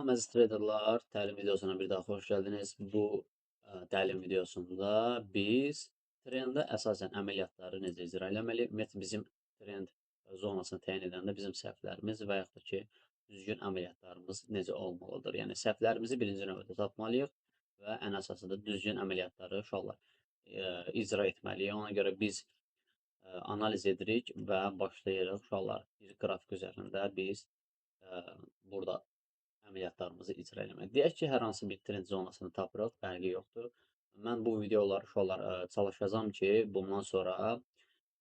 Salam əziz traderlar, təlim videosuna bir daha xoş gəldiniz. Bu təlim videosunda biz trendə əsasən əməliyyatları necə icra eləməliyik? Ümumiyyətlə bizim trend zonasını təyin edəndə bizim səhvlərimiz və yaxud da ki, düzgün əməliyyatlarımız necə olmalıdır? Yəni səhvlərimizi birinci növbədə tapmalıyıq və ən əsası da düzgün əməliyyatları uşaqlar icra etməliyik. Ona görə biz analiz edirik və başlayırıq uşaqlar. Bir qrafik üzərində biz burada əməliyyatlarımızı icra eləmək. Deyək ki, hər hansı bir trend zonasını tapırıq, fərqi yoxdur. Mən bu videoları uşaqlar çalışacağam ki, bundan sonra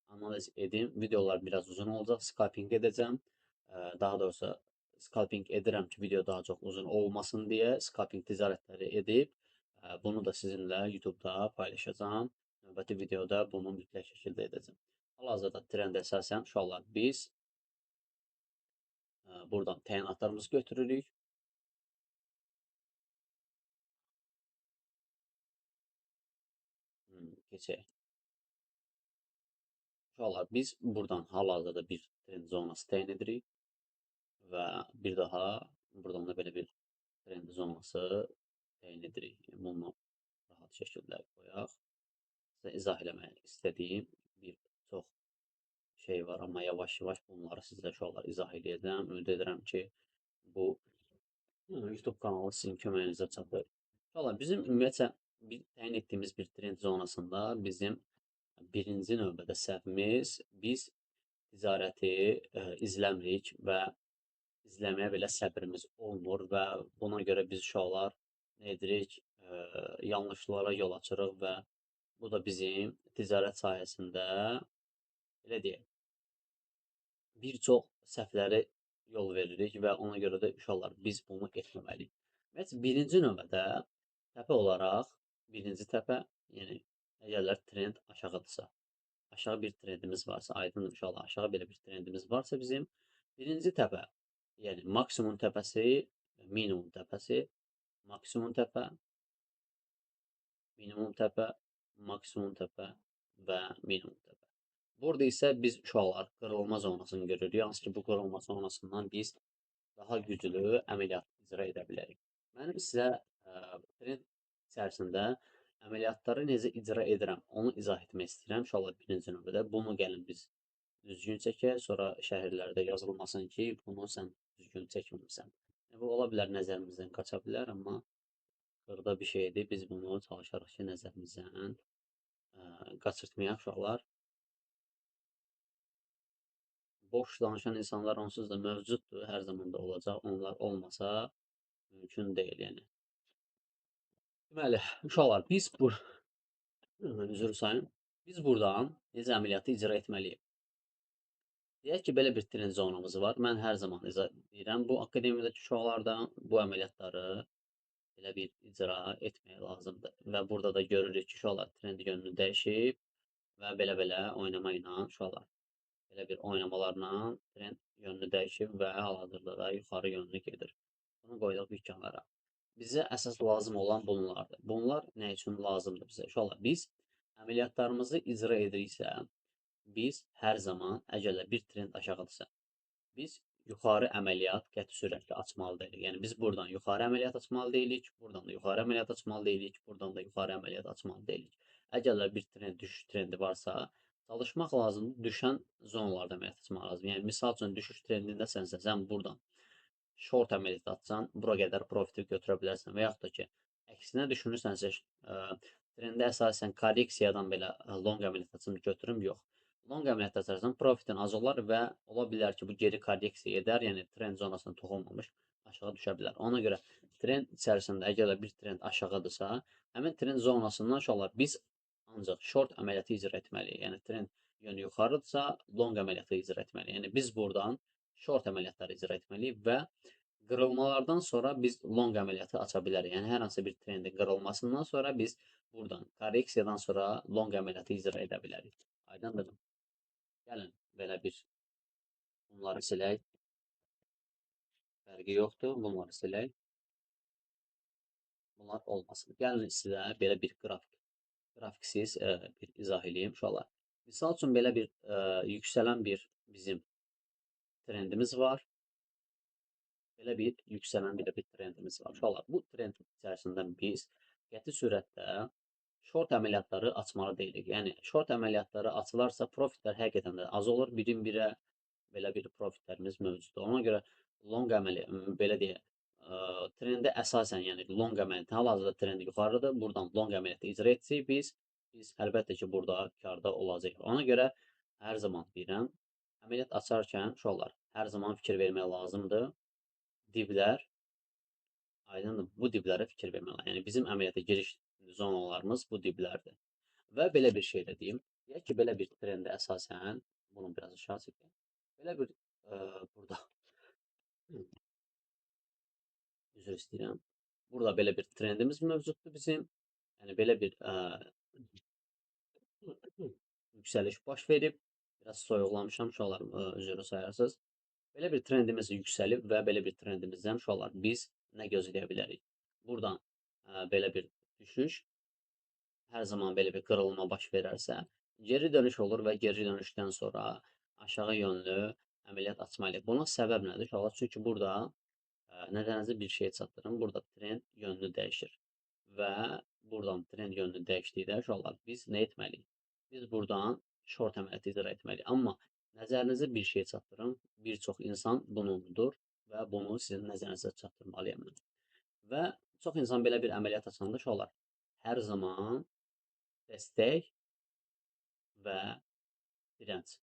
analiz edim. Videolar biraz uzun olacaq, scalping edəcəm. Daha doğrusu scalping edirəm ki, video daha çox uzun olmasın deyə scalping ticarətləri edib bunu da sizinlə YouTube-da paylaşacağam. Növbəti videoda bunu mütləq şəkildə edəcəm. Hal-hazırda trend əsasən uşaqlar biz buradan təyinatlarımızı götürürük. Keçək. Uşaqlar, biz buradan hal-hazırda bir trend zonası təyin edirik və bir daha buradan da belə bir trend zonası təyin edirik. Bunu rahat şəkildə qoyaq. Sizə izah eləmək istədiyim bir çox şey var, amma yavaş-yavaş bunları sizə uşaqlar izah eləyəcəm. Ümid edirəm ki, bu YouTube kanalı sizin köməyinizə çatır. Uşaqlar, bizim ümumiyyətcə təyin etdiyimiz bir trend zonasında bizim birinci növbədə səhvimiz, biz ticarəti izləmirik və izləməyə belə səbrimiz olmur və buna görə biz uşaqlar nə edirik? Yanlışlara yol açırıq və bu da bizim ticarət sahəsində, belə deyək, bir çox səhvlərə yol veririk və ona görə də uşaqlar biz bunu etməməliyik. Ümumiyyətcə, birinci növbədə təpə olaraq, birinci təpə, yəni əgərlər trend aşağıdırsa, aşağı bir trendimiz varsa, aydındır uşaqlar, aşağı belə bir trendimiz varsa bizim birinci təpə, yəni maksimum təpəsi, minimum təpəsi, maksimum təpə, minimum təpə, maksimum təpə və minimum təpə. Burada isə biz uşaqlar qırılma zonasını görürük. Hansı ki, bu qırılma zonasından biz daha güclü əməliyyat icra edə bilərik. Mənim sizə trend içərisində əməliyyatları necə icra edirəm, onu izah etmək istəyirəm. İnşallah birinci növbədə bunu gəlin biz düzgün çəkək, sonra şəhərlərdə yazılmasın ki, bunu sən düzgün çəkməmisən. Bu ola bilər, nəzərimizdən qaça bilər, amma xırda bir şeydir. Biz bunu çalışarıq ki, nəzərimizdən qaçırtmayaq uşaqlar. Boş danışan insanlar onsuz da mövcuddur, hər zaman da olacaq. Onlar olmasa mümkün deyil, yəni. Deməli, uşaqlar, biz bu üzr sayın, biz buradan necə əməliyyatı icra etməliyik? Deyək ki, belə bir trend zonamız var. Mən hər zaman izah edirəm, bu akademiyadakı uşaqlardan bu əməliyyatları belə bir icra etmək lazımdır. Və burada da görürük ki, uşaqlar trend yönünü dəyişib və belə-belə oynama ilə uşaqlar, belə bir oynamalarla trend yönünü dəyişib və hal-hazırda da yuxarı yönlü gedir. Bunu qoyduq bir kənara. Bizə əsas lazım olan bunlardır. Bunlar nə üçün lazımdır bizə? Uşaqlar, biz əməliyyatlarımızı icra ediriksə, biz hər zaman, əgər bir trend aşağıdırsa, biz yuxarı əməliyyat qəti sürətlə açmalı deyilik. Yəni, biz buradan yuxarı əməliyyat açmalı deyilik, buradan da yuxarı əməliyyat açmalı deyilik, buradan da yuxarı əməliyyat açmalı deyilik. Əgər bir trend, düşüş trendi varsa, çalışmaq lazımdır, düşən zonalarda əməliyyat açmaq lazımdır. Yəni, misal üçün, düşüş trendindəsənsə, sən buradan short əməliyyat atsan, bura qədər profiti götürə bilərsən və yaxud da ki, əksinə düşünürsənsə, trendə əsasən korreksiyadan belə long əməliyyat açım götürüm, yox. Long əməliyyat açarsan, profitin az olar və ola bilər ki, bu geri korreksiya edər, yəni trend zonasına toxunmamış aşağı düşə bilər. Ona görə trend içərisində əgər bir trend aşağıdırsa, həmin trend zonasından uşaqlar biz ancaq short əməliyyatı icra etməliyik. Yəni, trend yönü yuxarıdırsa, long əməliyyatı icra etməliyik. Yəni, biz buradan short əməliyyatları icra etməliyik və qırılmalardan sonra biz long əməliyyatı aça bilərik. Yəni, hər hansı bir trendin qırılmasından sonra biz buradan korreksiyadan sonra long əməliyyatı icra edə bilərik. Aydındır mı? Gəlin, belə bir bunları silək. Fərqi yoxdur. Bunları silək. Bunlar olmasın. Gəlin sizə belə bir qrafiksiz bir izah eləyim uşaqlar. Misal üçün, belə bir yüksələn bir bizim trendimiz var. Belə bir yüksələn belə bir trendimiz var. Uşaqlar, bu trend içərisindən biz qəti sürətdə short əməliyyatları açmalı deyilik. Yəni, short əməliyyatları açılarsa, profitlər həqiqətən də az olur. Birin birə belə bir profitlərimiz mövcuddur. Ona görə long əməliyyat, belə deyək, trendə əsasən, yəni long əməliyyatı, hal-hazırda trend yuxarıdır. Buradan long əməliyyatı icra etsək biz əlbəttə ki, burada karda olacaq. Ona görə hər zaman deyirəm, əməliyyat açarkən uşaqlar, hər zaman fikir vermək lazımdır. Diblər, aydındır, bu diblərə fikir vermək lazımdır. Yəni, bizim əməliyyata giriş zonalarımız bu diblərdir. Və belə bir şey də deyim, deyək ki, belə bir trendə əsasən, bunu biraz aşağı çəkək, belə bir, burada, üzr istəyirəm, burada belə bir trendimiz mövcuddur bizim, yəni belə bir yüksəliş baş verib, biraz soyuqlamışam, uşaqlar, üzrü sayarsınız. Belə bir trendimiz yüksəlib və belə bir trendimizdən uşaqlar biz nə gözləyə bilərik? Buradan belə bir düşüş, hər zaman belə bir qırılma baş verərsə, geri dönüş olur və geri dönüşdən sonra aşağı yönlü əməliyyat açmalıyıq. Buna səbəb nədir uşaqlar? Çünki burada nəzərinizə bir şey çatdırım. Burada trend yönünü dəyişir və buradan trend yönünü dəyişdikdə uşaqlar biz nə etməliyik? Biz buradan short əməliyyatı icra etməliyik. Amma nəzərinizə bir şey çatdırım. Bir çox insan bunu unudur və bunu sizin nəzərinizə çatdırmalıyam mən. Və çox insan belə bir əməliyyat açanda uşaqlar hər zaman dəstək və dirənc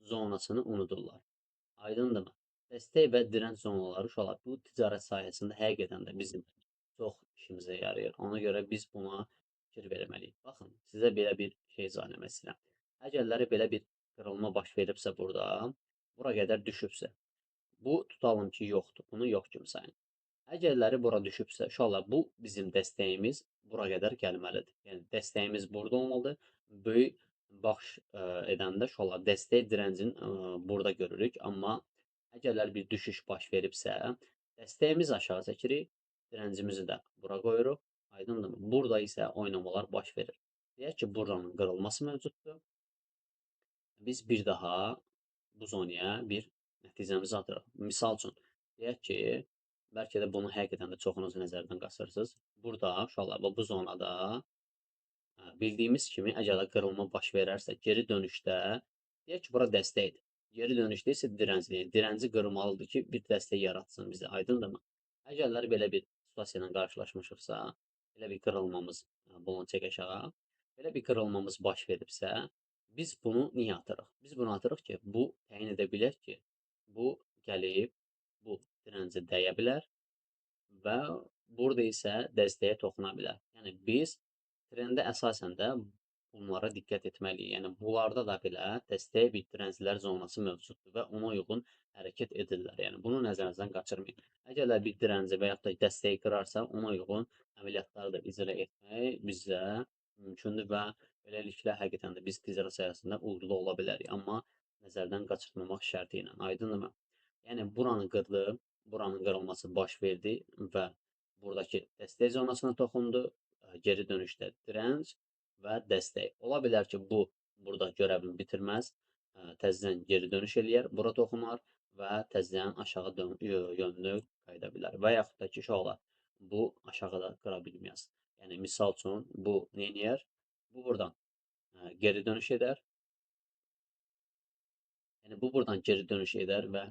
zonasını unudurlar. Aydındırmı? Dəstək və dirənc zonaları uşaqlar bu ticarət sahəsində həqiqətən də bizim çox işimizə yarayır. Ona görə biz buna fikir verməliyik. Baxın, sizə belə bir şey izah eləmək istəyirəm. Əgərləri belə bir qırılma baş veribsə burada, bura qədər düşübsə, bu tutalım ki, yoxdur. Bunu yox kimi sayın. Əgərləri bura düşübsə, uşaqlar, bu bizim dəstəyimiz bura qədər gəlməlidir. Yəni, dəstəyimiz burada olmalıdır. Böyük baxış edəndə uşaqlar, dəstək dirəncini burada görürük. Amma əgərlər bir düşüş baş veribsə, dəstəyimiz aşağı çəkirik, dirəncimizi də bura qoyuruq. Aydındırmı? Burada isə oynamalar baş verir. Deyək ki, buranın qırılması mövcuddur. Biz bir daha bu zonaya bir nəticəmizi atırıq. Misal üçün, deyək ki, bəlkə də bunu həqiqətən də çoxunuz nəzərdən qaçırırsınız. Burada, uşaqlar, bu zonada bildiyimiz kimi, əgər qırılma baş verərsə, geri dönüşdə, deyək ki, bura dəstəkdir. Geri dönüşdə isə dirəncli, dirənci qırmalıdır ki, bir dəstək yaratsın bizə, aydındırmı? Əgərlər belə bir situasiya ilə qarşılaşmışıqsa, belə bir qırılmamız, bunu çək aşağı, belə bir qırılmamız baş veribsə, biz bunu niyə atırıq? Biz bunu atırıq ki, bu təyin edə bilər ki, bu gəlib, bu dirəncə dəyə bilər və burada isə dəstəyə toxuna bilər. Yəni, biz trendə əsasən də bunlara diqqət etməliyik. Yəni, bunlarda da belə dəstək bir dirənclər zonası mövcuddur və ona uyğun hərəkət edirlər. Yəni, bunu nəzərinizdən qaçırmayın. Əgər bir dirənci və yaxud da dəstəyi qırarsa, ona uyğun əməliyyatları da icra etmək bizə mümkündür və beləliklə həqiqətən də biz ticarət sahəsində uğurlu ola bilərik. Amma nəzərdən qaçırmamaq şərti ilə. Aydındırmı? Yəni, buranı qırdı, buranın qırılması baş verdi və buradakı dəstək zonasına toxundu. Geri dönüşdə dirənc və dəstək. Ola bilər ki, bu burada görəvini bitirməz, təzədən geri dönüş eləyər, bura toxunar və təzədən aşağı yönlü qayıda bilər. Və yaxud da ki, uşaqlar, bu aşağıda qıra bilməz. Yəni, misal üçün, bu nə eləyər? Bu buradan geri dönüş edər. Yəni, bu buradan geri dönüş edər və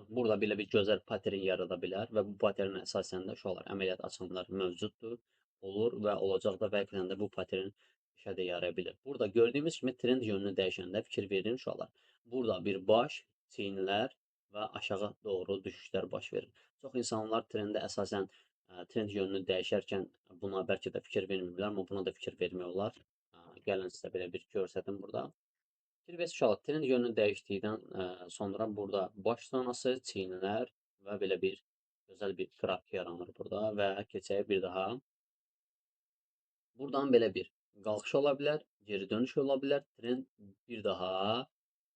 burada belə bir gözəl pattern yarada bilər və bu patternə əsasən də uşaqlar əməliyyat açanlar mövcuddur, olur və olacaq da və həqiqətən də bu pattern işə də yaraya bilər. Burada gördüyümüz kimi trend yönünü dəyişəndə fikir verin uşaqlar. Burada bir baş, çiyinlər və aşağı doğru düşüşlər baş verir. Çox insanlar trendə əsasən trend yönünü dəyişərkən buna bəlkə də fikir vermirlər, amma buna da fikir vermək olar. Gəlin sizə belə bir görsətim burada. Fikir versin uşaqlar, trend yönünü dəyişdikdən sonra burada baş zonası, çiyinlər və belə bir gözəl bir qrafik yaranır burada və keçək bir daha. Buradan belə bir qalxış ola bilər, geri dönüş ola bilər, trend bir daha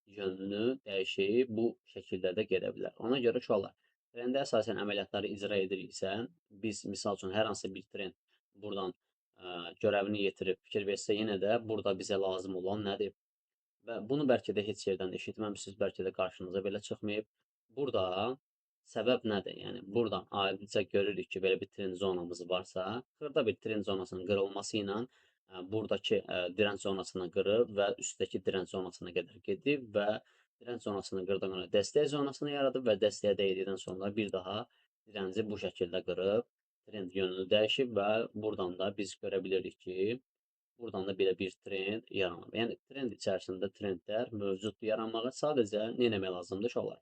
yönünü dəyişib bu şəkildə də gedə bilər. Ona görə uşaqlar, trendə əsasən əməliyyatları icra ediriksə, biz misal üçün hər hansı bir trend buradan görəvini yetirib fikir versə, yenə də burada bizə lazım olan nədir? Və bunu bəlkə də heç yerdən eşitməmişsiniz, bəlkə də qarşınıza belə çıxmayıb. Burada Səbəb nədir? Yəni buradan ayrıca görürük ki, belə bir trend zonamız varsa, xırda bir trend zonasının qırılması ilə buradakı dirənc zonasını qırıb və üstdəki dirənc zonasına qədər gedib və dirənc zonasını qırdıqdan sonra dəstək zonasını yaradıb və dəstəyə dəydikdən sonra bir daha dirənci bu şəkildə qırıb, trend yönünü dəyişib və buradan da biz görə bilirik ki, buradan da belə bir trend yaranıb. Yəni trend içərisində trendlər mövcuddur yaranmağa. Sadəcə nə etmək lazımdır uşaqlar?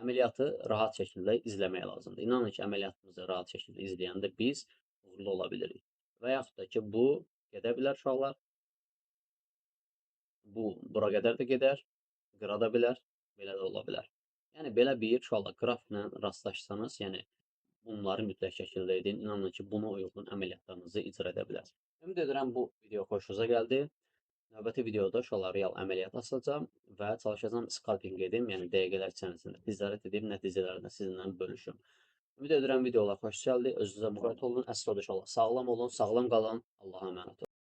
Əməliyyatı rahat şəkildə izləmək lazımdır. İnanın ki, əməliyyatımızı rahat şəkildə izləyəndə biz uğurlu ola bilirik. Və yaxud da ki, bu gedə bilər uşaqlar. Bu bura qədər də gedər, qıra da bilər, belə də ola bilər. Yəni belə bir uşaqlar qrafiklə rastlaşsanız, yəni bunları mütləq şəkildə edin. İnanın ki, buna uyğun əməliyyatlarınızı icra edə bilərsiniz. Ümid edirəm bu video xoşunuza gəldi. Növbəti videoda uşaqlar real əməliyyat açacağam və çalışacağam scalping edim, yəni dəqiqələr içərisində ticarət edib nəticələrini sizinlə bölüşüm. Ümid edirəm videolar xoş gəldi. Özünüzə müğayət olun. Əsl odur uşaqlar, sağlam olun, sağlam qalın. Allah'a əmanət olun.